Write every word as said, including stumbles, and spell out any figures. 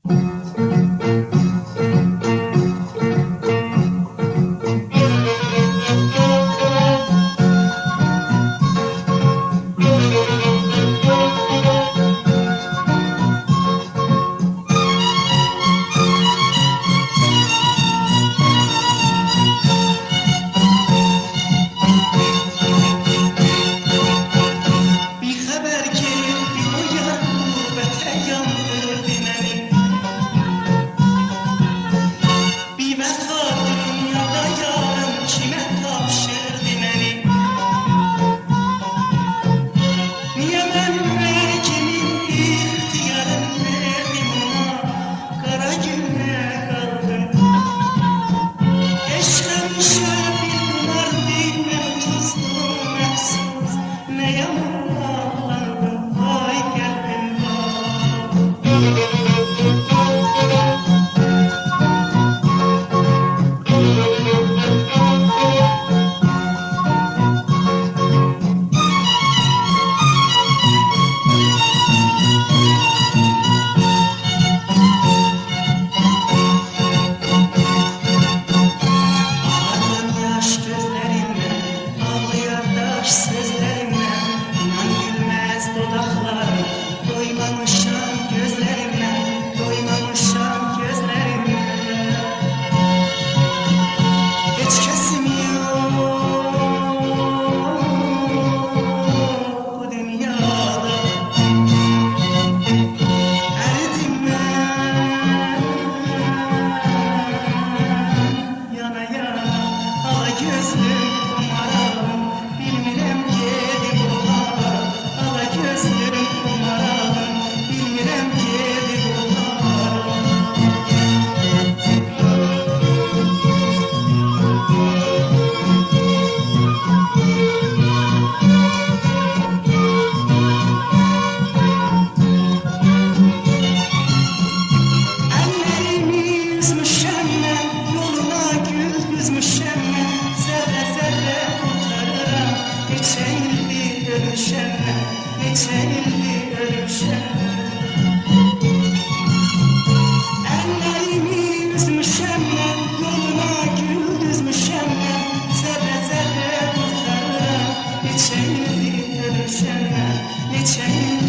بی‌خبر گئتدی او یار، غربته یاندیردی منی. بی‌وفا دونیادا یاریم، کیمه تاپشیردی منی؟ نییه من اوره‌ییمین اختیارین وئردیم اونا؟ قارا گونه قالدیم. عشق همیشه بیر قماردی، من اوتوزدوم، محسوس، نه یامان آغلاردیم، آی قلبیم، آی. آغلار یاش گؤزلریمدن، آغلایار داش سؤزلریمدن، اینان گولمز دوداقلاریم، دویمامیشام گؤزلریمدن، دویمامیشام گؤزلریمدن. هئچ کسیم یوخ بو دونیادا. اریدیم من یانا یانا، آلا گؤزلوم، قومارالیم، بیلمیرم گئدیب او هارا. آلا گؤزلوم، قومارالیم، بیلمیرم گئدیب او هارا. اللریمی اوزموشم من، یولونا گول دوزموشم من، ذره ذره قورتاریرام. نئچه ایلدیر اؤلموشم من، نئچه ایلدیر اؤلموشم من. اللریمی اوزموشم من، یولونا گول دوزموشم من، ذره ذره قورتاریرام. نئچه ایلدیر اؤلموشم من، نئچه ایلدیر